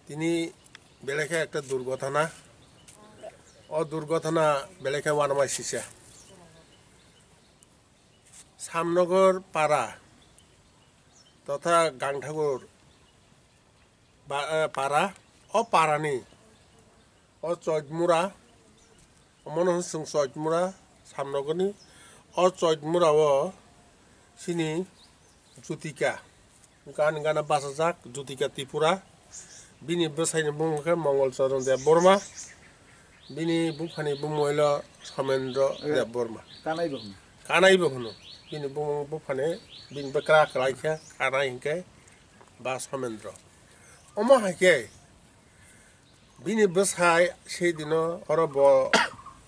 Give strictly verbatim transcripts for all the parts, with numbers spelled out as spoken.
Tini belai khe ekta durghotona. O durghotona belai khe uanama sisa. Samnogor para totha Gangthakur ba-, eh, para, o parani, o Choitmura, omono hwn chwng Choitmura, Samnogorni, o Choitmura o chini Jutika, gana gana bachajak Jutika Tripura, bini bwsaini bumung khe Mongol Charan Debbarma, bini buphani bumung hwilo Somendra Debbarma. Kanai bo hwno. Kanai bo hwno. Bini bumung buphani, bini bwkra kwlai khe Kanai hinkhe ba Somendra. Omo hai khe bini bwsai sei dino oro bo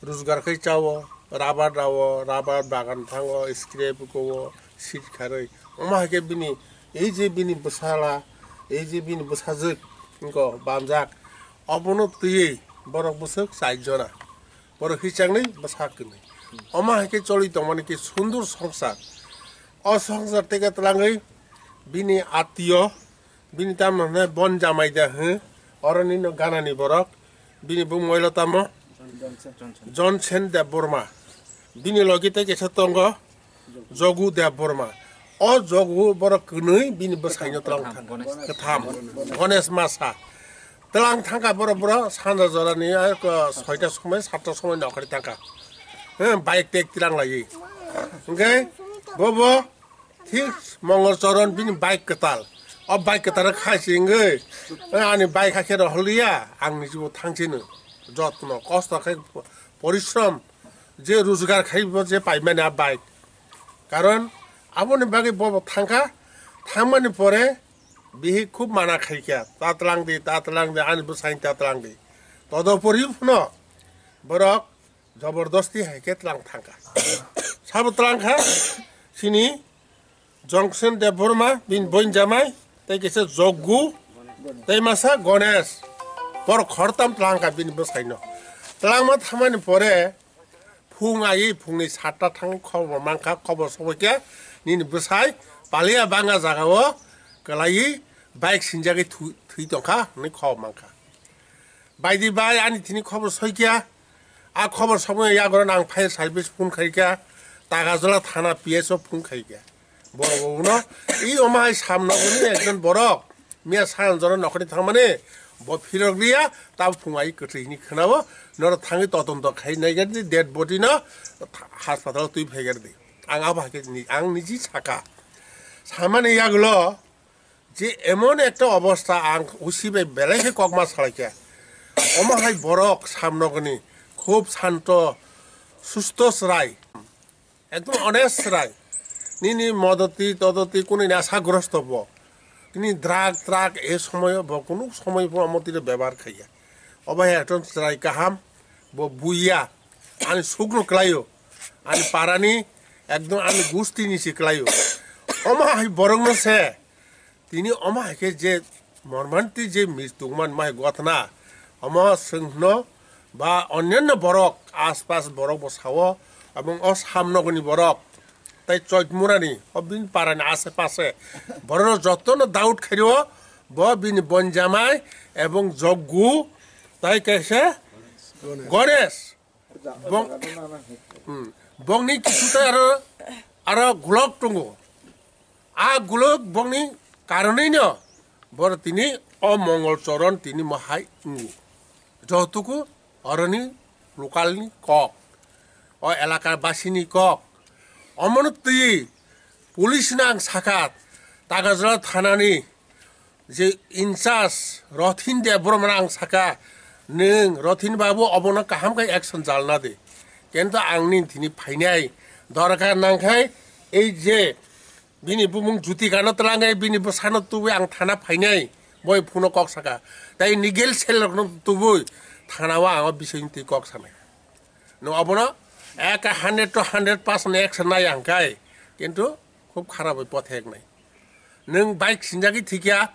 rojgar khai chao, rabar rao, rabar bagan thango, scrap ko, sit kharwi. Omo hai khe bini, ei je bini bwsala, ei je bini bwsajwk wngkho banjak, obono twiwi borok bwswk char jona. Borok hichaknwi bwsa kwnwi. Omo hai khe choli tongmani khe sundur songsar. O songsar teke twlangwi bini atiyo, bini tamo hwnwi bon jamai da hwn, oroni no ganani borok, bini bumung hwilo tamo Jonsen Debbarma. Bini logi tei kaisa tongo Jogu Debbarma. O Jogu borok kwnwi bini bwsaino twlang thang. Kwtham. Ganesh Masa. Twlang thangkha borok, borok sanja jorani, eh, ko soita somoi, satta somoi nokhorwi thangkha. Eh, bike tek twlang laiwi. Hwnkhe bobo thik Mongol Charan bini bike kwtal. O bike kwtal khai se wngwi, eh, ani bike hakhe rohorliya, ang nijibo thangchino. Jotno, kosto khai porishrom, je rojgar khaibo je paimani a bike. Karon aboni bagwi bobo thangkha, thangmani pore bihi khub mana khaikha, ta twlang di, ta twlang di, ani bwsaini ta twlang di. Todopori phano borok jobordosti hai khe twlang thangkha. Sabo twlang kha, chini Jonsen Debbarma, bini boin jamai, tei kaisa Joggu, tei masa Ganesh. Borok khortam twlang kha bini bwsaino. Twlangma thangmani pore, phung aiwi phungni satta thangwi khobor mankha, khobor sobaikha nini bwsai Palia banga jagao kwlaiwi bike sinjagwi thu-, thwi tongkha hwnwi khobor mankha. Baidi bai ani thini khobor soikha, a khobor sobaikha yagoran ang fire service phone khaikha, Tagajola thana P S o phone khaikha. Borok bo uno, i omo hai Samnogorni ekjon borok, miya san jora nokhorni thangmani, bo phirok liya, tabo phung ai kwthwi hini khwnao, norok thangwi totonto khai naigar di, dead body no hospital twi phaigar di. Ang abo hai khe ni, ang niji saka. Samani yagulo, je emon ekta obostha ang usi bai belai khe kokma salaikha. Omo hai borok Samnogorni khub santo, susto chwrai. Ekdom honest chwrai. Nini modoti todoti kunu nini asagrosto bo. Nini drug, truck e somoyo bo kunu somoy bo omo twi bebohar khaiya. Obo hai ekdom chwrai kaham, bo buiya. Ani sukno kwlaio. Ani parani ekdom ani gusti ni si kwlaio. Omo hai borokno se Tini omo hai khe je mormanti je mis tungman mai gotna, omo chwng hwno ba onyanno borok, aspas borok bo sao, abong o Samnogorni borok, tei Choitmurani, o bini parani ase pase, borok jotono doubt khaio, bo bini bonjamai, ebong Joggu, tei kaisa Ganesh. Bong-, hmm. Bongni kisu tei aro, aro gulok tongo. A gulok bongni karonino boro tini o Mongol Choron tini mohai wngo. Jotoku oroni lokalni kok, o elaka basini kok. Omono twi police no ang sakha, Tagajala thanani je in charge Rothin Debbarmano ang saka, "Nwng Rothin babu obono kaham khe action jalna di." Kintu ang nini thini phainai, dorkar nangkhai ei je bini bumung Jutikano twlangnai, bini bwsano tubui ang thana phainai, boi phuno kok saka. Tai legal cell rokno tubui thanao ang o bisingtwi kok sanai. Nwng obono ek hundred to hundred percent action nai ang khai, kintu khub kharap bai potheknai. Nwng bike sinjagwi thikya,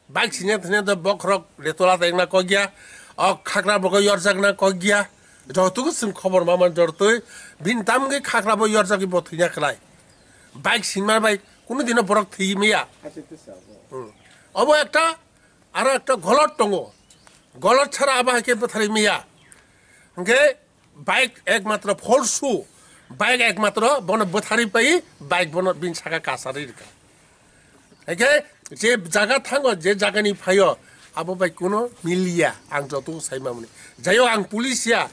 bike sinjak thwkya to bokhorok retola tengna kokya, o khakra bogo yorjakna kokya. Jotogo chwng khobor maman jortwi, bini tamgwi khakra bo yorjagwi bo thwina khlai. Bike sinma bai kunu dino borok thwi maya. Hmm. Obo ekta aro ekta golot tongo. Golot chara abo hai khe bwtharwi maya. Hwnkhe bike ekmatro false, bike ekmatro bono bwtharwi pai, bike bono bini saka kasarwi rwkha. Hwnkhe je jaga thango, je jagani phaio, abo bai kuno miliya, ang joto sai mamani. Jayo ang police ya,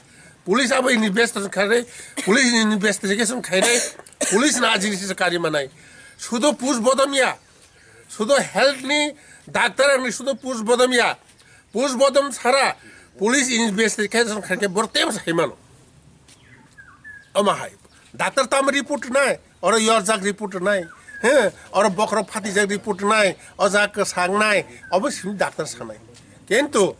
police abo investigation khainai, police investigation khainai, police na ajini se kari manai. Sudo push bodom ya, sudo health ni doctor ni sudo push bodom ya, push bodom sara police investigation khaikhe bortem sai mano. Omo hai. Doctor tam report nai, oro yorjak report nai, he, oro bokhorok phatijak report nai, o jak kwsang nai, obo simi doctor sanai. Kintu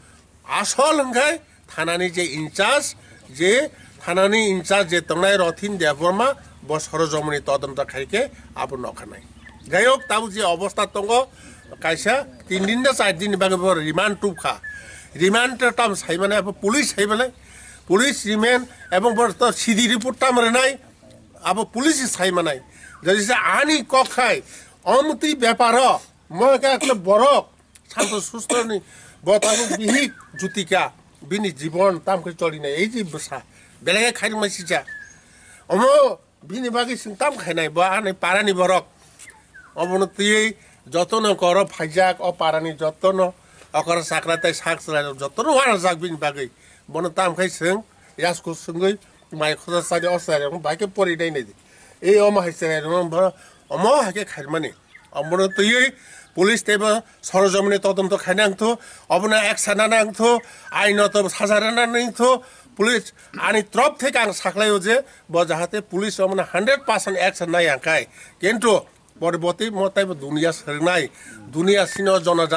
asol hwnkhe thanani je in charge, je thanani in charge je tongnai Rothin Debbarma, bo sorojomoni todonto khaikhe abo nokha nai. Jai hok, tabuk je obostha tongo, kaisa tin din na char din ni bagwi bo remand tubkha. Remand tam sai mane abo police sai mane, police remand ebong bo to C D report tam rwnai, abo police sai manai. Jadi se ani kok khai, omtwi beparo, mo ka kle borok, santo sustro ni, bo tabuk bihik jutika, bini jibon tam khe choli nai, ei je bwsa, belai khe khairok mai sija. Omo, bini bagwi chwng tam khainai, bo ani parani borok. Obono twiwi jotono koro phaijak, o parani jotono, okora chakra tai sak chwrai jotono uanajak bini bagwi. Bono tam khai chwng, yasku swngwi, mai khosa sari o chwrai rok bai khe pori nai nai di. Ei omo hai chwrai rok bo, omo hai khe khaimani. Omono twiwi police teibo sorojomoni todonto khaina wngthu, obono action nana wngthu, aino to saja rwna wngthu, police ani trop theke ang saklaio je bo jahate police omono hundred percent action nai ang khai. Kintu porborti mo teibo dunia swrwngnai, dunia sino jona